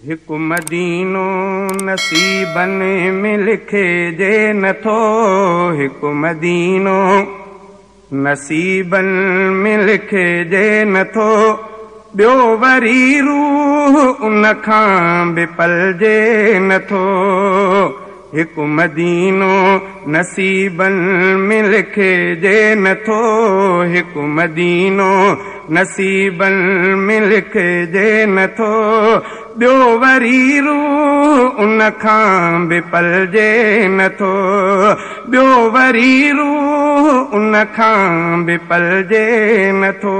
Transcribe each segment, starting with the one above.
हिकु मदीनो नसीबनि में लिखिजे नथो, हिकु मदीनो नसीबनि में लिखिजे नथो, ॿियो वरी रूह उन खां बि पलजे नथो। हिकु मदीनो नसीबनि में लिखिजे नथो, हिकु मदीनो नसीबनि में लिखिजे नथो, ॿियो वरी रूह उन खां बि पलजे नथो, ॿियो वरी रूह उन खां बि पलजे नथो।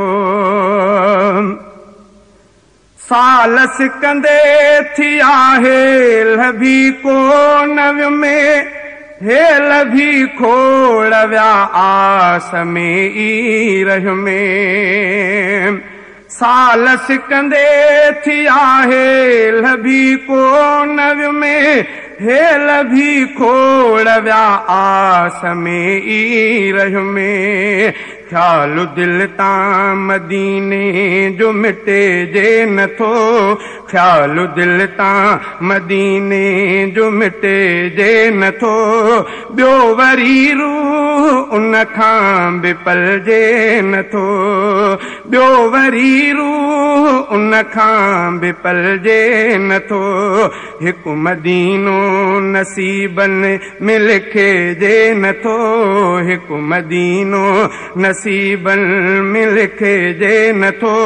साल सिकंदे थी आहे लभी कोन में, हेल भी खोड़ विया आस में ई रह में। साल सिकंदे थी आहे लभी कोन में, हेल भी खोड़ विया आस में ई रह में। ख़्याल दिल तां मदीने जो मिटे जे नथो, ख़्याल दिल तां मदीने जो मिटे जे नथो, ॿियो वरी रूह उन खां बि पलजे नथो, ॿियो वरी रूह उन खां बि पलजे नथो। हिकु मदीनो नसीबनि में लिखिजे नथो, हिकु मदीनो नसीबनि में लिखिजे नथो,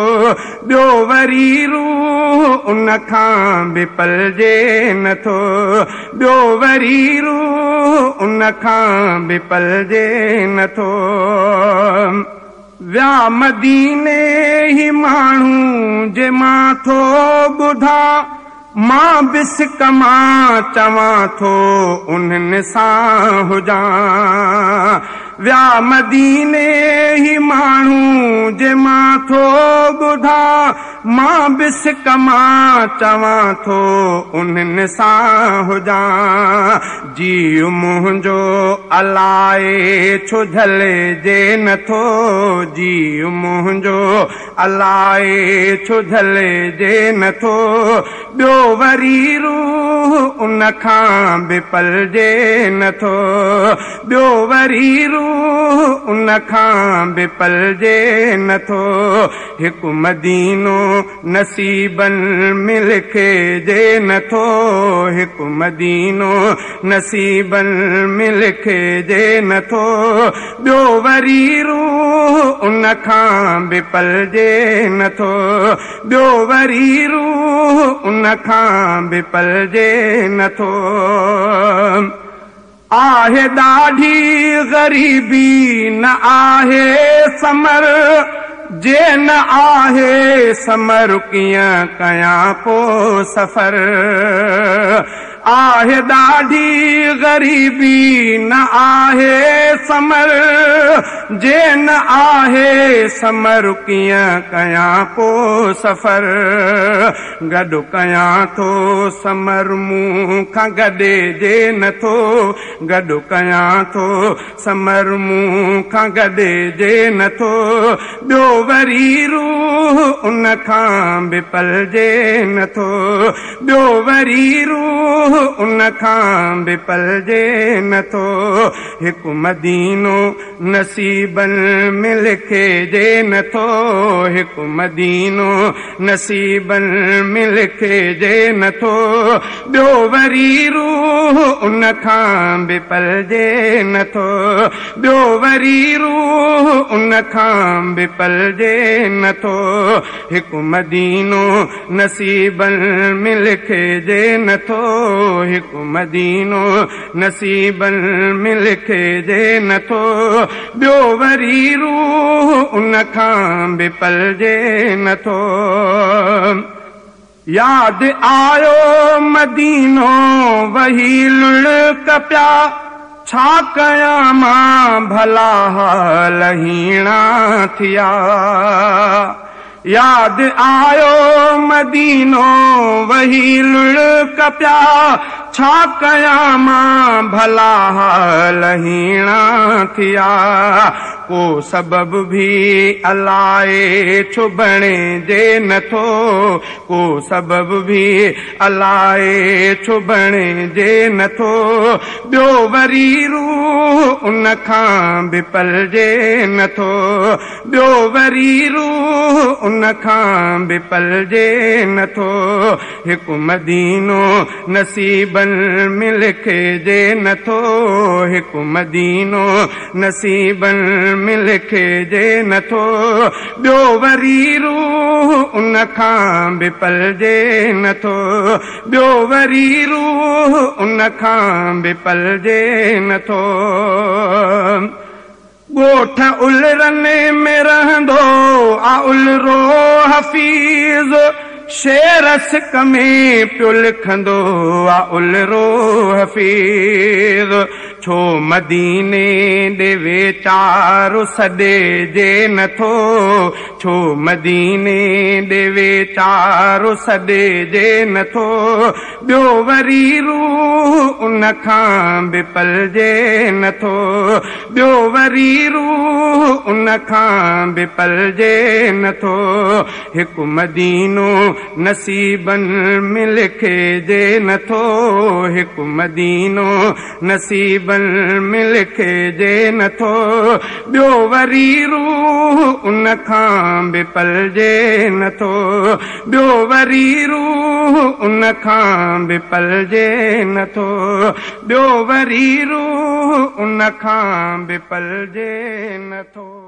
ॿियो वरी रूह उन खां बि पलजे नथो, ॿियो वरी रूह उन खां बि पलजे नथो। विया मदीने ही माण्हू जे मां थो ॿुधां, मां बिस्क मां चवां थो उन्हनि सां हुजां। विया मदीने ही माण्हू जे मां थो ॿुधां, मां बिस्क मां चवां थो उन्हनि सां हुजां। जीउ मुंहिंजो अलाए छो झलिजे नथो, जीउ मुंहिंजो अलाए छो झलिजे नथो, ॿियो वरी रूह उन खां बि पलजे नथो, ॿियो वरी रूह उन खां बि पलजे नथो। हिकु मदीनो नसीबनि में लिखिजे नथो, हिकु मदीनो नसीबनि में लिखिजे नथो, ॿियो वरी रूह उन खां बि पलजे नथो, ॿियो वरी रूह उन खां बि पलजे नथो। आहे ॾाढी ग़रीबी न आहे समर, जे न आहे समर कीअं कयां पो सफ़र। आहे ॾाढी ग़रीबी न आहे समर, जे न आहे समर कीअं कयां पो सफ़र। गॾु कयां थो समर मूं खां गॾे जे नथो, गॾु कयां थो समर मूं खां गॾे जे नथो, ॿियो वरी रूह उन खां बि पलजे नथो, ॿियो वरी रूह उन खां बि पलजे नथो। हिकु मदीनो नसीबनि में लिखिजे नथो, हिकु मदीनो नसीबनि में लिखिजे नथो, ॿियो वरी रूह उन खां बि पलजे नथो, ॿियो वरी रूह उन खां बि पलजे नथो। हिकु मदीनो नसीबनि में लिखिजे नथो, हिकु मदीनो नसीबनि में लिखिजे नथो, ॿियो वरी रूह उन खां बि पलजे नथो। याद आयो मदीनो वही लुड़क पिया, छा कयां मां भला हाल हीणा थिया। याद आयो मदीनो वही लुड़क पिया, छा कयां मां भला हाल हीणा थिया। को सबब भी अलाए छो बणिजे नथो, को सबब भी अलाए छो बणिजे नथो। ॿियो वरी रूह उन खां बि पलजे नथो, ॿियो वरी रूह उन खां बि पलजे नथो। हिकु मदीनो नसीबनि में लिखिजे नथो, हिकु मदीनो नसीबनि में लिखिजे नथो। ॿियो वरी रूह उन खां बि पलजे नथो, ॿियो वरी रूह उन खां बि पलजे नथो। ॻोठ उलरनि में रहंदो आ उलरो हफ़ीज़, शेर सिक में पियो लिखंदो आ उलरो हफ़ीज़। छो मदीने ॾे वीचारो सॾिजे नथो, छो मदीने ॾे वीचारो सॾिजे नथो। ॿियो वरी रूह उन खां बि पलजे नथो, ॿियो वरी रूह उन खां बि पलजे नथो। हिकु मदीनो नसीबनि में लिखिजे नथो, हिकु मदीनो नसीबनि में लिखिजे नथो। ॿियो वरी रूह उन खां बि पलजे नथो, ॿियो वरी रूह उन खां बि पलजे नथो, ॿियो वरी रूह उन खां बि पलजे नथो।